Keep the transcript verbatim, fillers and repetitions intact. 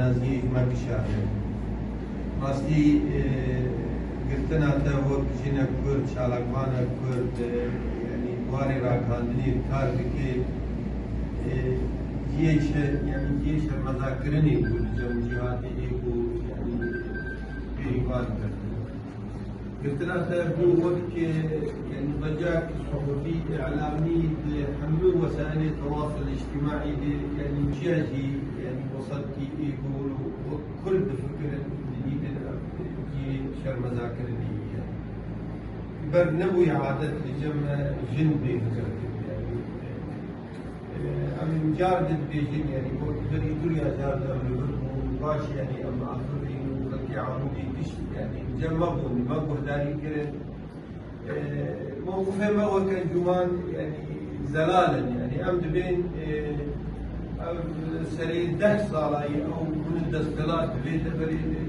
Naziyê ji me bişare. Rastî, e, girtina te wek jinek Kurd, çalakvanek Kurd, e, yanî di warê ragihandinê kar dike, e, cihê şe-, yanî cihê şermezakirinê bû li cem cîhatê ê ku, yanî, bêrîvan girtin. Girtina te bû wek, e, yanî, becak suhufî, îlamî di hemû wesaîlê tewasul îctîmaî de, yanî, çiya jî, yanî, wesaîlkî ê ku wek Kurd difikirin, didîtin, ev cihê şermezakirinê ye. Ber nebûye adet li cem me jin bê girtin, yanî. Em car di dibêjin, yanî, wek berî dûriya car di em li vir bûn, baş, yanî, em axivîn û xelkê Amûdê gişt, yanî, cem me bûn, me guhdarî kirin. E, mewqifê me wek encûman, yanî, zelal in, yanî, em dibên, e, ev serê deh sala ye, ew hûn desthilat di vê deverê de.